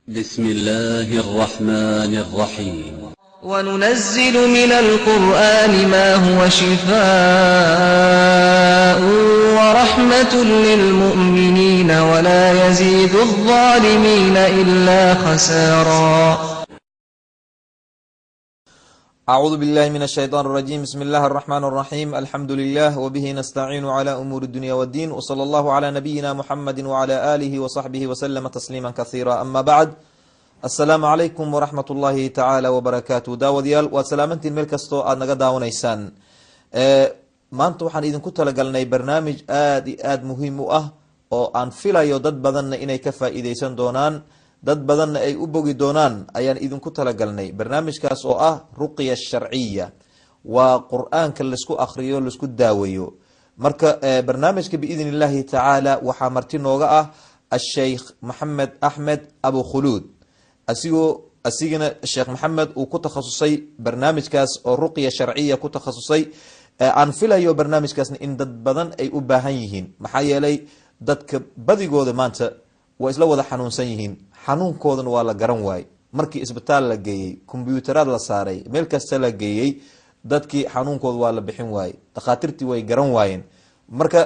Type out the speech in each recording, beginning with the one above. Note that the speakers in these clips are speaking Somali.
بسم الله الرحمن الرحيم. وننزل من القرآن ما هو شفاء ورحمة للمؤمنين ولا يزيد الظالمين إلا خسارا. أعوذ بالله من الشيطان الرجيم. بسم الله الرحمن الرحيم. الحمد لله وبه نستعين على أمور الدنيا والدين، وصلى الله على نبينا محمد وعلى آله وصحبه وسلم تسليما كثيرا. أما بعد، السلام عليكم ورحمة الله تعالى وبركاته. Daawadayaal, waad salaamantiin meel kastoo aad naga daawanaysaan. Maanta waxaan idinku talagalnay barnaamij aada iyo aada muhiim u ah oo aan filayo dad badanna inay ka faa-iideysan doonaan, dad badanna ay u bogi doonaan ayaan idinku talagalnay. Barnaamijkaas oo ah ruqya sharciya, waa Qur-aanka laisku akriyo, laisku daaweeyo. Marka barnaamijka biidn illahi tacaala waxaa marti nooga ah Asheikh Maxamed Axmed Abu Khuluud, asigoo asigana Sheekh Maxamed uu ku takhasusay barnaamijkaas oo ruqya sharciya ku takhasusay. Aan filayo barnaamijkaasna in dad badan ay u baahan yihiin, maxaa yeelay dadka badigooda maanta waa isla wada xanuunsan yihiin, xanuunkoodana waa la garan waayey. Markii isbitaal la geeyey, kombyutaraad la saaray, meel kasta la geeyey, dadkii xanuunkooda waa la bixin waayey, dhakhaatiirtii way garan waayeen. Marka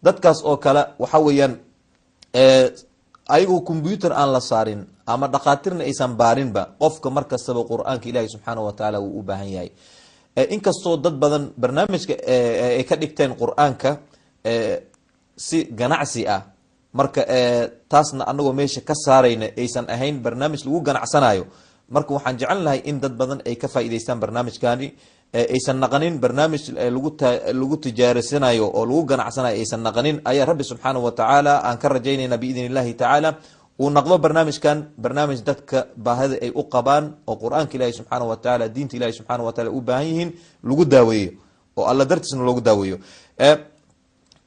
dadkaas oo kale waxa weeyaan ayagoo combyuter aan la saarin ama dhakhaatiirna aysan baarinba, qofka markastaba Qur-aanka Ilaahi subxaana wa tacaala wuu u baahan yahay. Inkastoo dad badan barnaamijka ay ka dhigteen Qur-aanka si ganacsi ah, marka taasna anagoo meesha ka saarayna aysan ahayn barnaamij lagu ganacsanayo. Marka waxaan jecel lahay in dad badan ay ka faa'iideystaan barnaamijkani, aysan naqanin barnaamij lagu tijaarasanayo oo lagu ganacsanayo aysan naqanin. Ayaa Rabbi subxaana wa tacaala aan ka rajaynayna biidn illahi tacaala uu naqdo barnaamijkan barnaamij dadka baahida ay u qabaan oo Qur-aanka Ilahi subxaana wa tacaala, diinta Ilahi subxaana wa taala u baahan yihiin lagu daaweeyo oo Alla dartiisna loogu daaweeyo.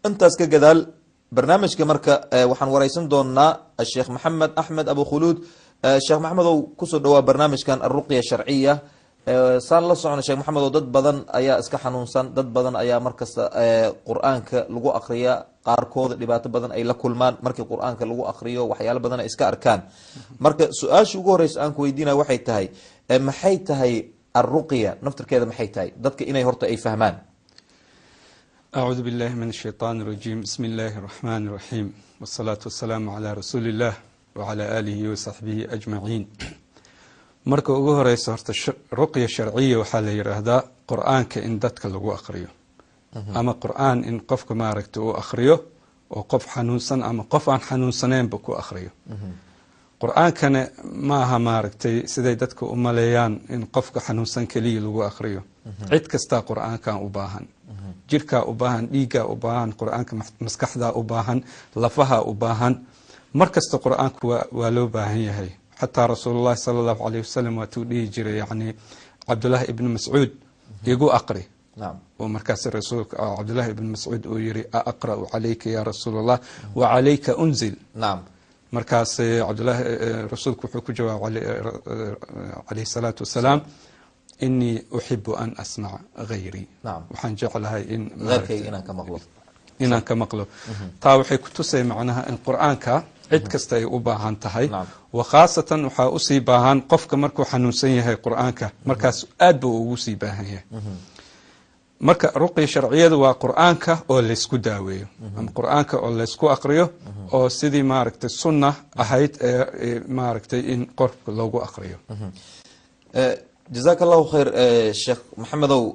Intaas ka gadaal barnaamijka marka waxaan wareysan doonaa Sheekh Maxamed Axmed Abu Khuluud. Sheekh Maxamed ow, kusoo dhawaa barnaamijkan Aruqya Sharciya. Saan la socona, Sheekh Maxamed oo, dad badan ayaa iska xanuunsan, dad badan ayaa markasta Qur-aanka lagu akriya, qaarkooda dhibaato badan ay la kulmaan markii Qur-aanka lagu akriyo, waxyaalo badan ay iska arkaan. Marka su-aasha ugu horeysa aan ku weydiinaya waxay tahay, maxay tahay alruqya naftirkeeda? Maxay tahay dadka inay horta ay fahmaan? أعوذ بالله من الشيطان الرجيم. بسم الله الرحمن الرحيم، والصلاة والسلام على رسول الله وعلى آله وصحبه أجمعين. Marka ugu horeysa horta ruqya sharciya waxaa la yidhaahdaa Qur-aanka in dadka lagu akriyo, ama Qur-aan in qofka maaragta uu akriyo oo qof xanuunsan ama qof aan xanuunsaneynba ku akriyo. Qur-aankana ma aha maaragtay siday dadka u maleeyaan in qofka xanuunsan keliya lagu akriyo. Cid kastaa Qur-aankan u baahan, jirkaa u baahan, dhiiggaa u baahan Qur-aanka, maskaxdaa u baahan, lafaha u baahan. Mar kasta Qur-aanku waa loo baahan yahay. Xataa Rasuulullahi sala Allahu alayh wasalam waatuu dhihi jiray, yacni, Cabdullaahi ibni Mascuud, "Igu aqri." Oo markaas rasuulka Cabdullahi ibni Mascuud uu yihi, "A aqra'u calayka ya Rasuul Allah wa calayka unzil?" Markaas Cabdulahi rasuulku wuxuu ku jawaabay calayhi salaatu wasalaam, "Inii uxibu an asmaca gayrii." Waxaan jeclahay in keyrkayga inaan ka maqlo. Inaan ka maqlo. Taa waxay ku tusay macnaha in Qur-aanka cid kasta ay u baahan tahay, wa khaasatan waxaa usii baahan qofka markuu xanuunsan yahay. Qur-aanka markaas aad buu ugu sii baahan yahay. Marka ruqya sharciyadu waa Qur-aanka oo laysku daaweeyo ama Qur-aanka oo laysku aqriyo oo sidii maaragtay sunna ahayd ee maaragtay in qofka loogu aqriyo. Jazaaka Allahu khayr, Sheekh Maxamedow.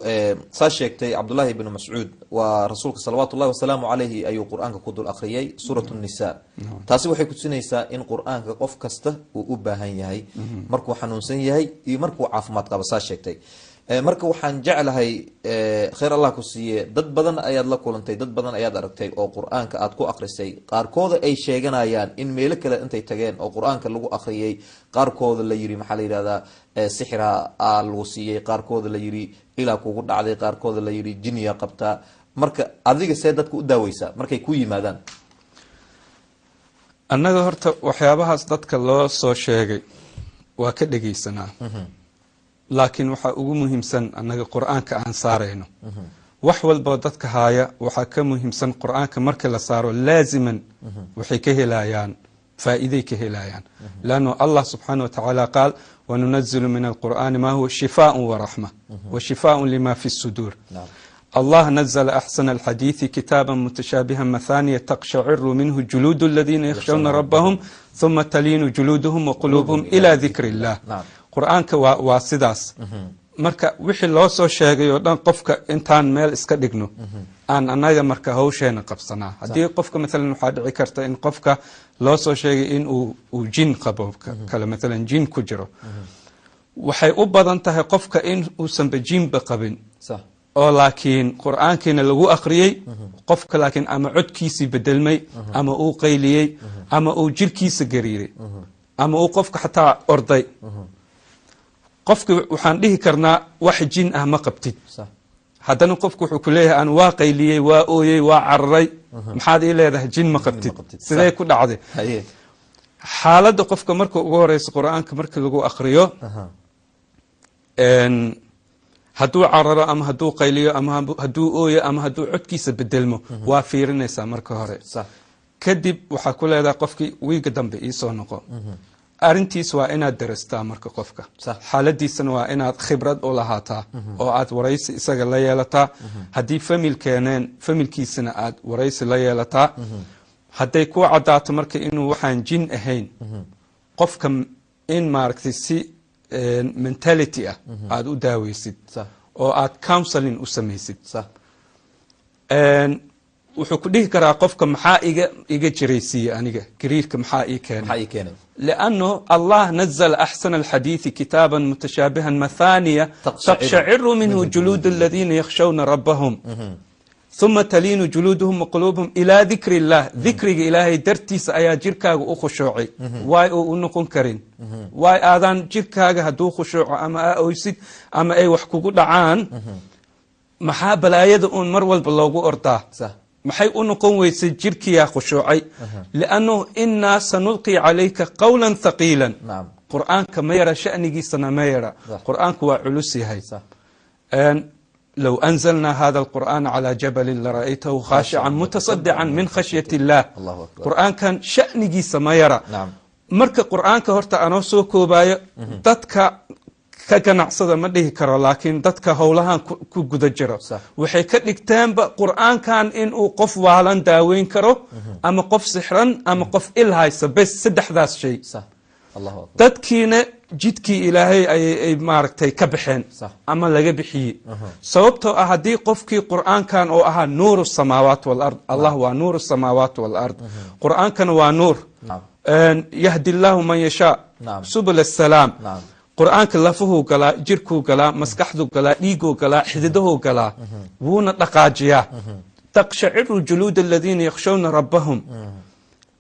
Saa sheegtay, Cabdullahi ibnu Mascuud waa rasuulka salawaatu ullahi wasalaamu calayhi ayuu Qur-aanka ku dul akhriyay Suurat Nisa. Taasi waxay kutusinaysaa in Qur-aanka qof kasta uu u baahan yahay markuu xanuunsan yahay iyo markuu caafimaad qabo, saa sheegtay. Marka waxaan jeclahay, khayr Allah ku siiye, dad badan ayaad la kulantay, dad badan ayaad aragtay oo Qur-aanka aad ku akrisay, qaarkooda ay sheeganayaan in meelo kale intay tageen oo Qur-aanka lagu akhriyay, qaarkooda la yiri, maxaa la yidhahdaa, sixira aa lagu siiyey, qaarkooda la yiri ilaa kugu dhacday, qaarkooda la yiri jiniya qabtaa. Marka adiga see dadka u daaweysaa markay ku yimaadaan? Annaga horta waxyaabahaas dadka loo soo sheegay waa ka dhegaysanaa, laakiin waxaa ugu muhiimsan annaga Qur-aanka aan saarayno. Wax walboo dadka haaya waxaa ka muhiimsan Qur-aanka. Marka la saaro, laaziman waxay ka helayaan Faa'iiday ka helayaan, لأنه Allah subxaana wa tacaala qaal: وننزل من القرآن ما هو شفاء ورحمة وشفاء لما في الصدور. الله نزل أحسن الحديث كتابا متشابها مثانية تقشعر منه جلود الذين يخشون ربهم ثم تلين جلودهم وقلوبهم إلى ذكر الله. Qur-aanka waa sidaas. Marka wixii loo soo sheegay oo dhan qofka intaan meel iska dhigno, aan annaga marka hawsheena qabsanaa. Haddii qofka maalan, waxaa dhici karta in qofka loo soo sheegay in uu jin qabo kale, maalan jin ku jiro. Waxay u badan tahay qofka in uusanba jinba qabin, oo laakiin Qur-aankiina lagu akhriyey qofka, laakiin ama codkiisii bedelmay, ama uu qayliyey, ama uu jirkiisa gariiray, ama uu qofka xataa orday. Qofki waxaan dhihi karnaa wax jin ah ma qabtid. Haddana qofku wuxuu ku leeyahay: aan waa qayliyey, waa ooyey, waa cararay, maxaad ii leedahay jin ma qabtid? Sidee ku dhacday? Xaaladda qofka marka ugu horeysa Qur-aanka marka lagu akriyo, hadduu cararo ama hadduu qayliyo ama hadduu ooyo ama hadduu codkiisa bedelmo, waa fiirinaysaa marka hore. Kadib waxaa ku leedahay qofkii: wiiga dambe iisoo noqo. Arrintiis waa inaad darastaa marka qofka, xaaladiisana waa inaad khibrad u lahaataa oo aad waraysi isaga la yeelataa. Haddii family keeneen, familkiisana aad waraysi la yeelataa. Hadday ku caddaato marka inuu waxaan jin ahayn, qofka in maaragtay si mentality ah aada u daaweysid oo aad counseling u samaysid. Wuxuu ku dhihi karaa qofka: maxaa iga jiraysiiye aniga gariirka? Maxaa ii keenay? لأنه الله نزل أحسن الحديث كتابا متشابها مثانية تقشعر منه جلود الذين يخشون ربهم ثم تلين جلودهم وقلوبهم إلى ذكر الله. Dikriga Ilaahay dartiisa ayaa jirkaaga u khushuucay. Waay oo u noqon karin? Waay aadaan jirkaaga hadduu khushuuco ama aa oysid ama ay wax kugu dhacaan, maxaa balaayada uun mar walba loogu ordaa? Maxay u noqon weysay? Jirkiyaa khushuucay, لأنه إنا سنلقي عليك قولا ثقيلا. Qur-aanka ma yara, shanigiisana ma yara. Qur-aanku waa culus yahay. لو أنزلنا هذا القرآن على جبل لرأيته خاشعا متصدعا من خشية الله. Qur-aankan shanigiisa ma yara. Marka Qur-aanka horta anoo soo koobaayo, dadka ka ganacsada ma dhihi karo, laakiin dadka howlahan ku guda jiro waxay ka dhigteenba Qur-aankan inuu qof waalan daaweyn karo, ama qof sixran, ama qof il haysa, bes, saddexdaas shay. Dadkiina jidkii Ilaahay ayay maaragtay ka baxeen ama laga bixiyey, sababtoo ah haddii qofkii Qur-aankan oo ahaa نور السماوات والأرض, Allah waa نور السماوات والأرض, Qur-aankana waa nuur, يهدي الله من يشاء سبل السلام. Qur-aanka lafuhuu galaa, jirkuu galaa, maskaxduu galaa, dhiiguu galaa, xididahuu galaa, wuuna dhaqaajiyaa. تقشعر جلود الذين يخشون ربهم.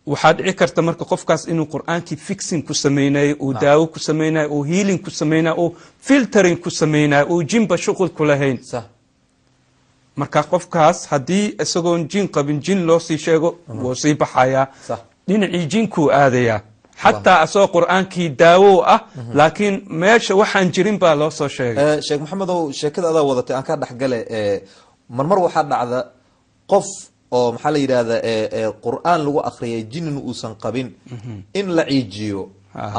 Waxaa dhici karta marka qofkaas inuu Qur-aankii fixing ku samaynayo, uu daawo ku samaynayo, uu healing ku samaynayo, uu filtering ku samaynayo, uu jinba shuqul ku lahayn. Marka qofkaas haddii isagoon jin qabin jin loo sii sheego, wuu sii baxayaa, dhinacii jinkuu aadayaa, xataa asagoo Qur-aankii daawo ah, laakiin meesha waxaan jirin baa loo soo sheegay. Sheekh Maxamedow, sheekada adaa wadatay aan ka dhexgale. Marmar waxaa dhacda qof oo, maxaa la yidhahda, Qur-aan lagu akriyay, jinin uusan qabin, in la ciijiyo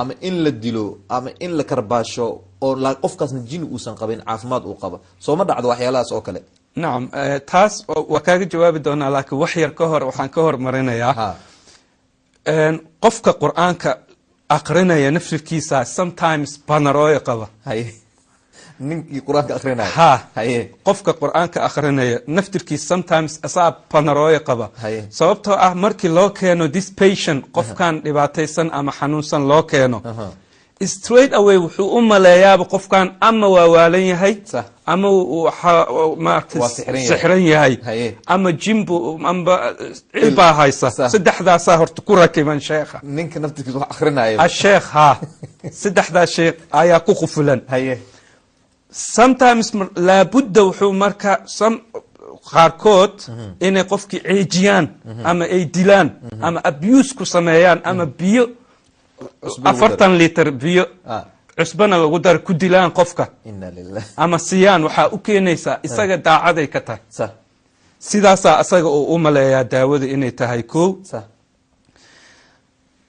ama in la dilo ama in la karbaasho, oo qofkaasna jini uusan qabin, caafimaad uu qaba. Soo ma dhacdo waxyaalahaas oo kale? Nacam, taas waa kaaga jawaabi doonaa, laakiin wax yar ka hor waxaan ka hormarinayaa qofka Qur-aanka akrinaya naftirkiisa sometimes paranoia qaba. Haye, ninkii Qur-aanka akrinaya? Ha. Qofka Qur-aanka akrinaya naftirkiisa sometimes asaa paranoia qaba, sababtoo ah markii loo keeno this patient, qofkan dhibaataysan ama xanuunsan loo keeno, straight away wuxuu u maleeyaaba qofkan ama waa waalan yahay ama maaragtay sixran yahay ama jimbu amba cilbaa haysa. Saddexdaasaa horta ku rakiban sheekha. Ninka naftirkiisa wax akrinaayo. Asheekh, ha, saddexdaas sheekh ayaa ku qufulan. Sometimes laabudda wuxuu marka some qaarkood inay qofkii ceejiyaan ama ay dilaan ama abuse ku sameeyaan ama biyo 40 liter biyo cusbana lagu dar ku dilaan qofka Ina lilah. ama siyaan. Waxaa u keenaysaa isaga daacaday ka tahay. Sidaasaa isaga uu u maleeyaa daawada inay tahay ko.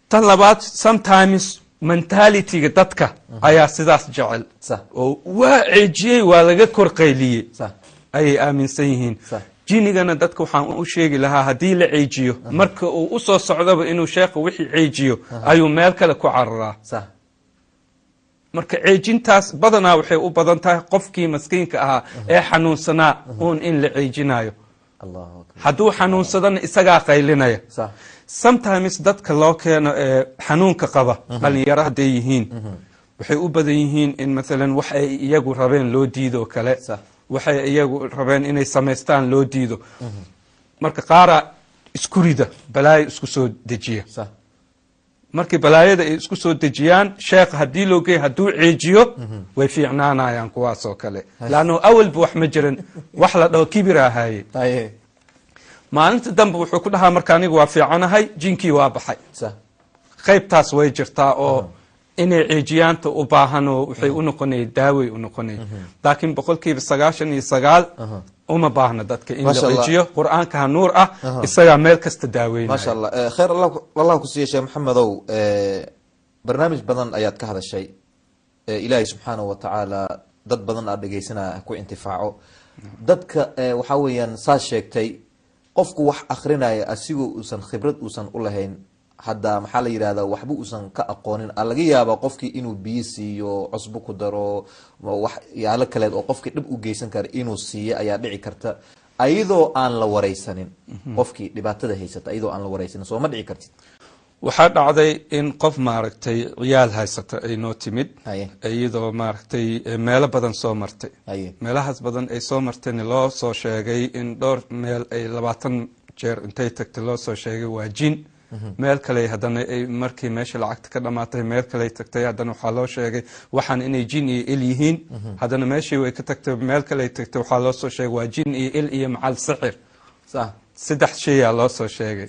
Tan labaad, sometimes mentalityga dadka ayaa sidaas jecel oo waa ceejiyey, waa laga kor qayliyey ayay aaminsan yihiin. Jinigana dadka waxaan u sheegi lahaa, haddii la ceejiyo, marka uu usoo socdaba inuu sheekha wixii ceejiyo ayuu meel kale ku cararaa. Marka ceejintaas badanaa waxay u badan tahay qofkii maskiinka ahaa ee xanuunsanaa uun in la ceejinayo. Allahu akbar. Hadduu xanuunsadana isagaa qaylinaya. Sometimes dadka loo keeno ee xanuunka qaba, dhalinyaro hadday yihiin, waxay u badan yihiin in maalan wax ay iyagu rabeen loo diido kale, waxay iyagu rabeen inay samaystaan loo diido. Marka qaaraa isku rida, balaayo isku soo dejiya. Markii balaayada ay isku soo dejiyaan, sheekh haddii loo geey, hadduu ceejiyo, way fiicnaanayaan kuwaasoo kale, laanno awalba wax ma jiran, wax la dhaho kibir ahaaye. Maalinta dambe wuxuu ku dhahaa, marka anigu waa fiicanahay, jinkii waa baxay. Qaybtaas way jirtaa oo inay ceejiyaanta u baahan oo waxay u noqonaya daaway u noqonaya, laakiin 99% uma baahna dadka in la Masha Allah. ceejiyo. Qur-aanka ha nuur ah, isagaa meel kasta daaweynaya. Maasha Allah. Khayr Allah ku siiya, Sheekh Maxamedow. Barnaamij badan ayaad ka hadashay. Ilaahay subxaanahu wa tacaala dad badan aad dhegeysanaya ku intifaaco. Dadka waxaa weeyaan saas sheegtay, qofku wax akrinaya asigoo uusan khibrad uusan u lahayn, hadda maxaa la yidhahdaa, waxba uusan ka aqoonin, a laga yaabaa qofkii inuu biyo siiyo, cusbo ku daro, wax yaalo kaleed oo qofkii dhib u geysan kara inuu siiyo ayaa dhici karta, ayadoo aan la wareysanin qofkii dhibaatada haysata, ayadoo aan la wareysanin. Soo ma dhici kartid? Waxaa dhacday in qof maaragtay ciyaal haysata ay noo timid, iyadoo maaragtay meelo badan soo martay. Meelahaas badan ay soo martayna loo soo sheegay in dhowr meel ay 20 jeer intay tagtay loo soo sheegay waa jin. Meel kale haddana ay markii meesha lacagta ka dhamaatay meel kale tagtay, haddana waxaa loo sheegay waxaan inay jin iyo il yihiin. Haddana meeshii way ka tagtay, meel kale tagtay, waxaa loo soo sheegay waa jin iyo il iyo macal sixir. Saddex shayaa loo soo sheegay.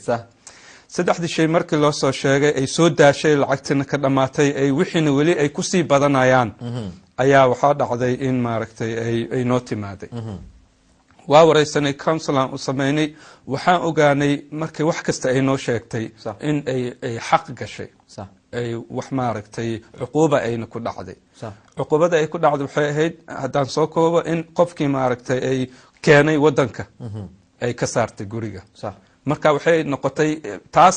Saddexdii shay markii loo soo sheegay, ay soo daashay, lacagtina ka dhammaatay, ay wixiina weli ay kusii badanayaan, ayaa waxaa dhacday in maaragtay ay noo timaaday. Waa wareysanay, counseling u sameynay. Waxaan ogaanay markii wax kasta ay noo sheegtay in ay xaq gashay, ay wax maaragtay cuquuba ayna ku dhacday. Cuquubada ay ku dhacday waxay ahayd, haddaan soo koobo, in qofkii maaragtay ay keenay wadanka ay ka saartay guriga. Marka waxay noqotay taas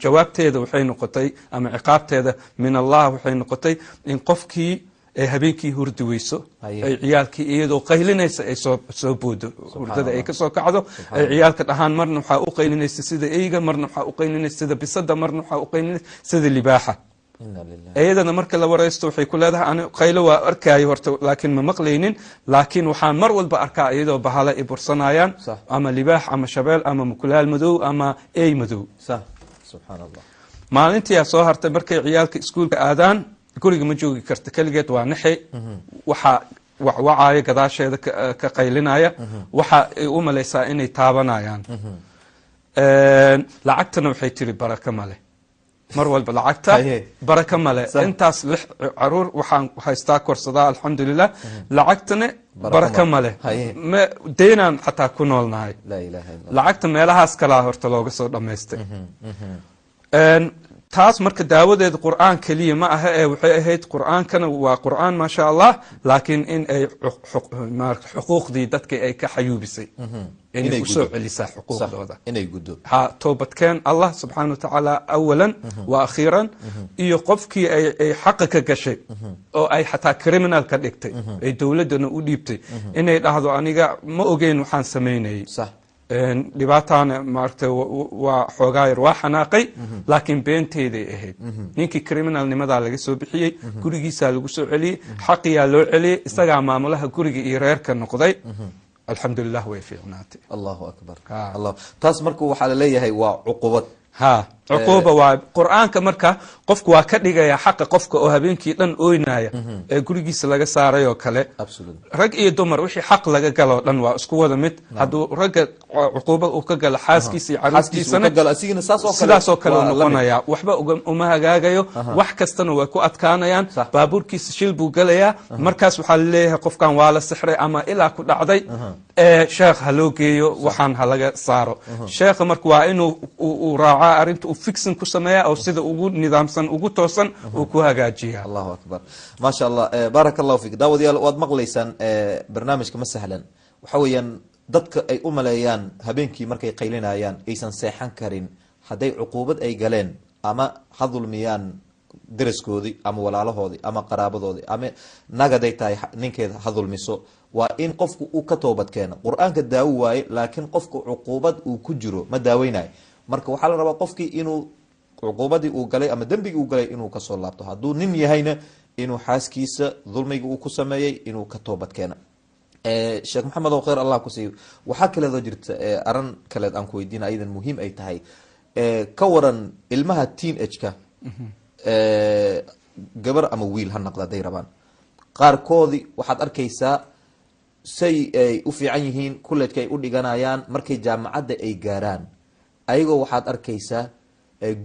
jawaabteeda, waxay noqotay ama ciqaabteeda min Allah waxay noqotay in qofkii ay habeenkii hurdi weyso, ay ciyaalkii iyadoo qaylinaysa ay soo boodo, hurdada ay kasoo kacdo, ay ciyaalka dhahaan marna waxaa u qaylinaysa sida eyga, marna waxaa u qaylinaysa sida bisada, marna waxaa u qaylinaysa sida libaaxa. Ina lilah. Iyadana marka la wareysto waxay ku leedahay, ani qaylo waa arkaayo horta, laakiin ma maqlaynin, laakiin waxaan mar walba arkaa iyadoo bahala i bursanayaan, ama libaax ama shabeel ama mukulaal madow ama ey madow. Subxaan Allah. Maalintiyaa soo hartay, markay ciyaalka iskuulka aadaan guriga ma joogi karta keligeed, waa naxi, waxaa wacwacaya gadaasheeda, ka qaylinaya, waxa ay u malaysaa inay taabanayaan. Lacagtana waxay tiri baraka male, mar walba lacagta baraka male. Intaas lix caruur waxaan haystaa, korsadaa, alxamdulilah, lacagtana baraka male, deynaan xataa ku noolnahay. Laa ilaha illa. Lacagta meelahaas kalaa horta looga soo dhammaystay. Taas marka daawadeeda Qur'aan keliya ma aha ee waxay ahayd, Qur'aankana waa Qur'aan, maasha Allah, laakiin in ay maarata xuquuqdii dadka ay ka xayuubisay inay Inay usoo guddo. celisaa xuquuqdooda. Inay guddo. Ha, toobadkeen Allah subxaana wa tacaala awalan wa akhiiran, iyo qofkii ay xaqa ka gashay oo ay xataa criminal ka dhigtay, ay dowladdana u dhiibtay, inay dhahdo aniga ma ogeyn waxaan samaynayay. Dhibaataana maaragtay waa xoogaa yar waa xanaaqay, laakiin beenteyday ahayd. Ninkii criminalnimadaa laga soo bixiyey, gurigiisaa lagu soo celiyey, xaqiyaa loo celiyey, isagaa maamulaha guriga iyo reerka noqday. Alxamdulilah, way fiicnaatay. Allahu akbar. Allah, taas marka waxaa laleeyahay waa cuqubad. Ha, cuquuba waa Qur-aanka. Marka qofku waa ka dhigaya xaqa qofka oo habeenkii dhan ooynaya ee gurigiisa laga saaray oo kale. Rag iyo dumar wixii xaq laga galoo dhan waa isku wada mid. Hadduu ragga cuquuba uu ka galo xaaskiisa iyo xaaskiisa uu caruurtiisana ka galo, asigana saas oo kale sidaas oo kale waa uu la mid. noqonaya, waxba uma hagaagayo, wax kastana way ku adkaanayaan. Baabuurkiisa shil buu galayaa, markaas waxaa laleeyahay qofkan waa la sixray ama ilaa ku dhacday, ee sheekh ha loo geeyo, waxaan ha laga saaro. Sheekha marka waa inuu uu raacaa arrinta, u Uu fixing ku sameeyaa oo sida ugu nidaamsan, ugu toosan uu ku hagaajiyaa. Allahu akbar, maasha Allah. Baaraka Allahu fiik. Daawadayaal, waad maqlaysaan, barnaamijka ma sahlan. Waxa weeyaan dadka ay u maleeyaan habeenkii markay qaylinayaan aysan seexan karin, hadday cuquubad ay galeen ama ha dulmiyaan daraskoodii ama walaalahoodii ama qaraabadoodii ama nagaday tahay ninkeeda ha dulmiso, waa in qofku uu ka toobad keeno. Qur-aanka daawo waaye, laakiin qofku cuquubad uu ku jiro ma daaweynayo. Marka waxaa la rabaa qofkii inuu cuquubadii uu galay ama dembigii uu galay inuu kasoo laabto. Hadduu nin yahayna, inuu xaaskiisa dulmiga uu ku sameeyey inuu ka toobad keeno. Sheekh Maxamed oo kheyr Allah ku siiyo, waxaa kaleedoo jirta aran kaleed aan ku weydiina, ayadan muhiim ay tahay. Ka waran ilmaha teenage-ka, gabar ama wiil ha noqda hadday rabaan? Qaarkoodii waxaad arkaysaa say ay u fiican yihiin, college-ka ay u dhiganayaan, markay jaamacadda ay gaaraan ayagoo waxaad arkaysaa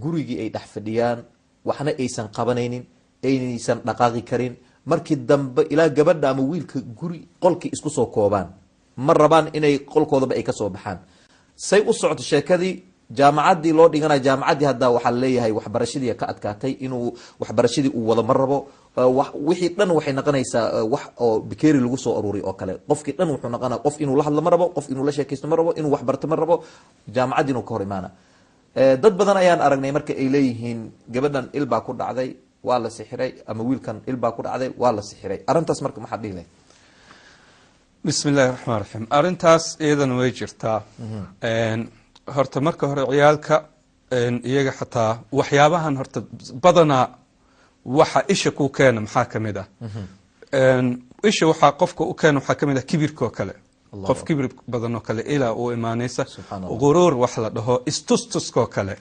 gurigii ay dhex fadhiyaan, waxna aysan qabanaynin, aysan dhaqaaqi karin. Markii dambe ilaa gabadha ama wiilka guri qolkii isku soo koobaan, ma rabaan inay qolkoodaba ay kasoo baxaan. Say u socoto sheekadii, jaamacaddii loo dhiganayo, jaamacaddii hadda waxaa leeyahay waxbarashadii ka adkaatay, inuu waxbarashadii uu wado ma rabo. Wixii dhan waxay noqonaysaa wax oo bikeeri lagu soo aruuriy oo kale. Qofkii dhan wuxuu noqonaya qof inuu la hadlo ma rabo, qof inuu la sheekaysto ma rabo, inuu waxbarto ma rabo, jaamacaddii inuu ka hor imaana. Dad badan ayaan aragnay marka ay leeyihiin gabadhan il baa ku dhacday, waa la sixiray, ama wiilkan il baa ku dhacday, waa la sixiray. Arrintaas marka maxaad dhihi lahayd? Bismi illahi raxmaan raxiim. Arrintaas iyadana way jirtaa. Horta marka hore ciyaalka iyaga xataa waxyaabahan horta badanaa waxa isha ku keena maxaa ka mid ah? Isha waxaa qofka u keena waxaa ka mid ah kibirka oo kale. Qof kibir badan oo kale ilaa uu imaanaysa, quruur wax la dhaho, istustuskoo kale,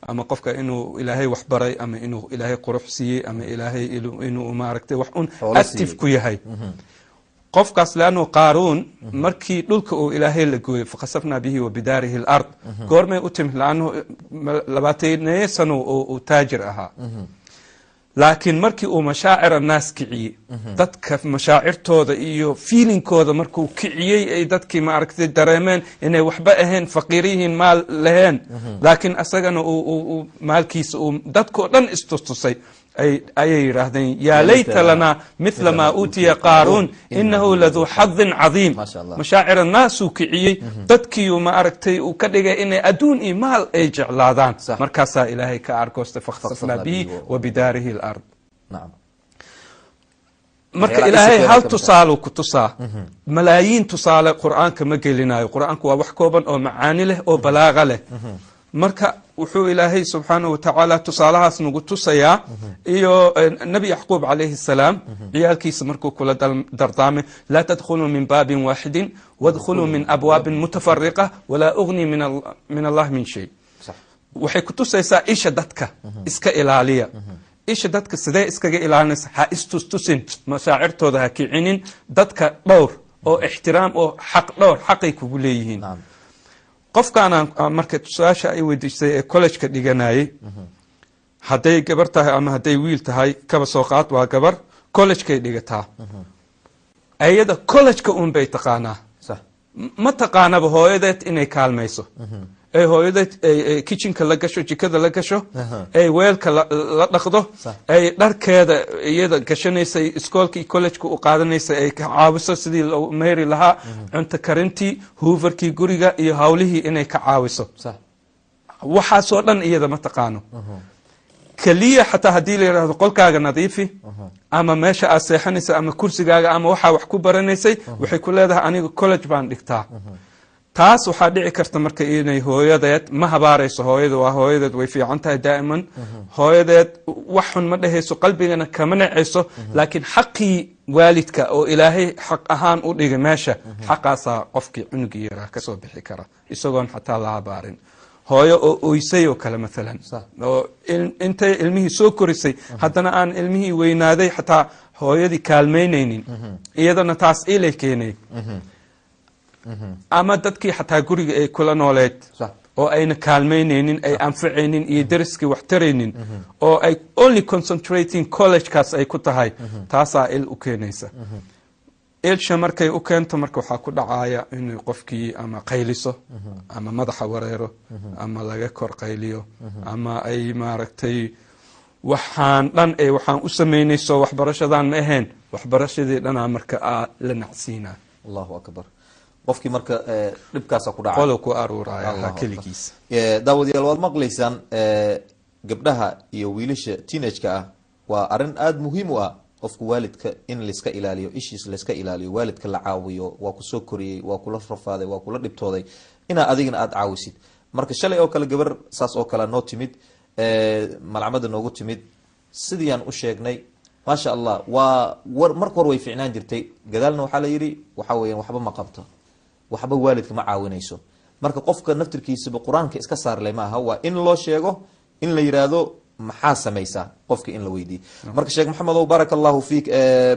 ama qofka inuu Ilaahay wax baray ama inuu Ilaahay qurux siiyey ama Ilaahay inuu maaragtay wax un active ku yahay qofkaas. Leannu Qaaruun markii dhulka uu Ilaahay la gooyey, fakhasafnaa bihi wa bidaarihi alard, goormay u timid? Laannu 20-eeyo sano uu taajir ahaa, laakiin markii uu mashaacir annaas kiciyey, dadka mashaacirtooda iyo feeling-kooda markuu kiciyey, ay dadkii maaragtay dareemeen inay waxba ahayn, faqiir yihiin, maal laheen, laakiin asagana uu maalkiisa uu dadkao dhan istustusay, ayay yidhaahdeen: "Yaa layta lanaa mithla maa uutiya Qaaruun, inahu laduu xadin cadiim." Mashaacir annaasuu kiciyey, dadkiiu ma aragtay uu ka dhigay inay adduun iyo maal ay jeclaadaan. Markaasaa Ilaahay ka argoostay: fakhsafnaa bihi wa bidaarihi alard. Marka Ilaahay hal tusaaluu ku tusaa, malaayiin tusaale Qur-aanka ma gelinayo. Qur-aanku waa wax kooban oo macaani leh oo balaaqa leh. Marka wuxuu Ilaahay subxaanahu watacaala tusaalahaas nagu tusayaa iyo Nebi Yacquub calayhi salaam ciyaalkiisa markuu kula dardaamay: "Laa tadkhuluu min baabin waaxidin, wadkhuluu min abwaabin mutafariqa, walaa ugni min Allah min shay." Waxay ku tusaysaa isha dadka iska ilaaliya. Isha dadka sidee iskaga ilaalinaysa? Ha istustusin, mashaacirtooda ha kicinin, dadka dhowr oo ixtiraam oo xaq dhowr, xaqay kugu leeyihiin. Qofkaanaan marka su-aasha ay weydiisay ee college-ka dhiganayay, hadday gabar tahay ama hadday wiil tahay, kaba soo qaad waa gabar college-kay dhigataa, ayada college-ka un bay taqaanaa, ma taqaanaba hooyadeed inay kaalmayso, ay hooyadeed kitchen-ka la gasho, jikada la gasho, ay weelka la dhaqdo, ay dharkeeda iyada gashanaysay iskoolka iyo college-ka u qaadanaysa ay ka caawiso sidii loo meyri lahaa, cunto karintii, hoover-kii guriga iyo hawlihii inay ka caawiso. Waxaasoo dhan iyada ma taqaano. Keliya xataa haddii la yidhahdo qolkaaga nadiifi ama meesha aad seexanaysa ama kursigaaga ama waxaa wax ku baranaysay, waxay ku leedahay aniga college baan dhigtaa. Taas waxaa dhici karta marka inay hooyadeed ma habaarayso. Hooyada waa hooyadeed, way fiican tahay daa'iman. Hooyadeed wax xun ma dhehayso, qalbigana kama nacayso, laakiin xaqii waalidka oo Ilaahay xaq ahaan u dhigay meesha, xaqaasaa qofkii cunugii yaraa kasoo bixi kara isagoon xataa la habaarin. Hooyo oo oysay oo kale maalan, oo intay ilmihii soo korisay haddana aan ilmihii weynaaday xataa hooyadii kaalmaynaynin, iyadana taas ilay keenay. Ama dadkii xataa guriga ay kula nooleed oo ayna kaalmaynaynin, ay anfacaynin iyo dariskii wax taraynin, oo ay only concentrating college-kaas ay ku tahay, taasaa il u keenaysa. Ilsha markay u keento, marka waxaa ku dhacaya inuu qofkii ama qayliso ama madaxa wareero ama laga kor qayliyo ama ay maaragtay waxaan dhan ee waxaan u samaynayso waxbarashadan ma ahayn, waxbarashadii dhanaa marka aa la nacsiinaa. Allahu akbar. Qofkii marka dhibkaasa ku dhaca qolo ku aruuraya Allahu ha akbar. Keligiis. Daawadayaal, waad maqlaysaan, gabdhaha iyo wiilasha teenage-ka ah, waa arrin aada muhiim u ah qofku waalidka in laiska ilaaliyo, ishiis laiska ilaaliyo, waalidka la caawiyo. Waa kusoo koriyey, waa kula rafaaday, waa kula dhibtooday, inaa adigana aada caawisid. Marka shalay oo kale gabar saas oo kale noo timid, malcamada noogu timid, sidiiyaan u sheegnay, maasha Allah, waa war marka hore way ficnaan jirtay, gadaalna waxaa la yidhi waxa weeyaan waxba ma qabto, waxba waalidka ma caawinayso. Marka qofka naftirkiisaba Qur-aanka iska saarlay ma aha, waa in loo sheego, in la yiraahdo maxaa samaysaa, qofka in la weydiiyo. Marka Sheekh Maxamedow, baaraka Allahu fiik,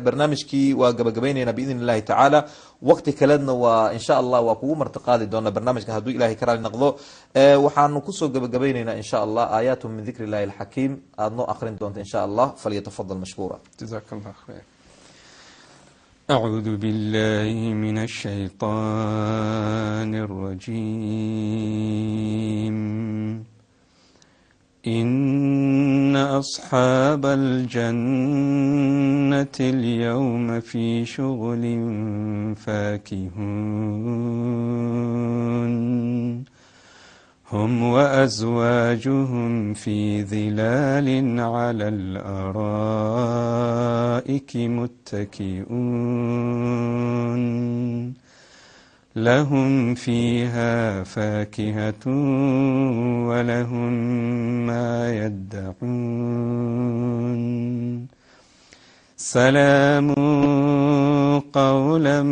barnaamijkii waa gabagabaynaynaa biidn Illahi tacaala. Waqti kaledna waa insha Allah waa kugu martiqaadi doona barnaamijka hadduu Ilahay ka raali noqdo. Waxaanu kusoo gabagabaynaynaa insha Allah aayaatu min dikri Illahi alxakiim aada noo akrin doonta insha Allah. Falyatafadal mashkuura. جزاك الله خير. أعوذ بالله من الشيطان الرجيم. إن أصحاب الجنة اليوم في شغل فاكهون، هم وأزواجهم في ظلال على الأرائك متكئون، لهم فيها فاكهة ولهم ما يدعون. سلام قولا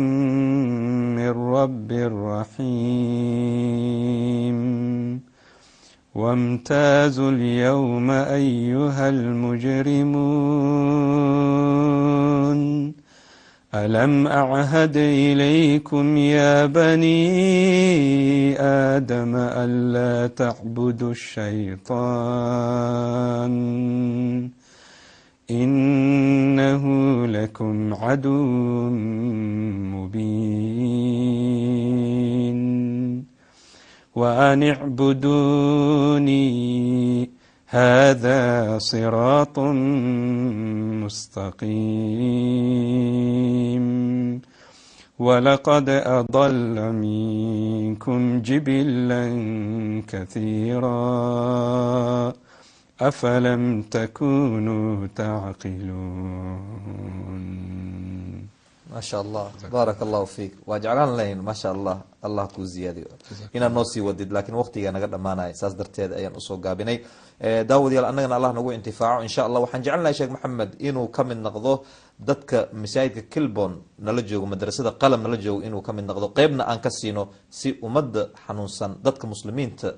من رب رحيم. وامتازوا اليوم أيها المجرمون. ألم أعهد إليكم يا بني آدم ألا تعبدوا الشيطان إنه لكم عدو مبين، وأن اعبدوني هذا صراط مستقيم. ولقد أضل منكم جبلا كثيرا، أفلم تكونوا تعقلون؟ Maa sha Allah, baaraka Allahu fiik. Waa jeclaan lahayn, maasha Allah, Allah kuu ziyaadiyo, inaad noo sii wadid, laakiin waqtigaa naga dhamaanaya, saas darteed ayaan usoo gaabinay. Daawadayaal, annagana Allah nagu intifaaco insha Allah. Waxaan jecelnahay Sheekh Maxamed inuu ka mid noqdo dadka masaajidka Kilbon nala joogo, madrasada Qalam nala joogo, inuu ka mid noqdo, qeybna aan ka siino si ummadda xanuunsan, dadka muslimiinta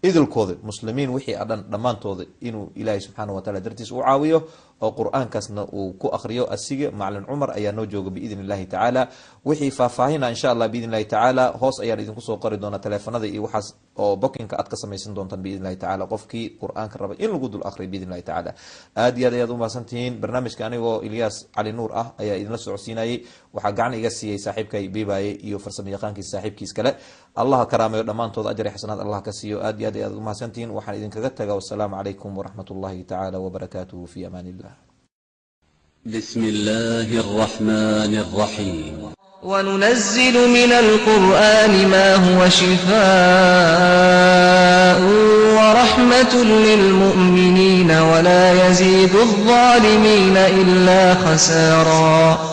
idilkooda, muslimiin wixii a dhan dhammaantooda, inuu Ilaahay subxaana wataala dartiis u caawiyo oo Qur-aankaasna uu ku akriyo. Asiga Macalin Cumar ayaa noo jooga biidn Illahi tacaala. Wixii faahfaahina insha Allah biidn Illahi tacaala hoos ayaan idinku soo qori doonaa teleefanada iyo waxaas oo booking-ka aad ka samaysan doontaan biidn Illahi tacala, qofkii Qur-aanka raba in lagu dul akriyo biidn Illahi tacaala. Aad iyo aad ayaad umahadsantihiin. Barnaamijka anigoo Ilyaas Cali Nuur ah ayaa idinla socodsiinayay. Waxaa gacan iga siiyey saaxiibkay Biibaaye iyo farsamo yaqaankiis saaxiibkiis kale. Allah karaameeyo dhammaantooda, ajar iyo xasanaad Allah ka siiyo. Aad iyo aad ayaad umahadsantihiin. Waxaan idinkaga taga wasalaamu calaykum waraxmat Ullahi tacaala wabarakaatuhu. Fi amaan illah. بسم الله الرحمن الرحيم. وننزل من القرآن ما هو شفاء ورحمة للمؤمنين، ولا يزيد الظالمين إلا خسارا.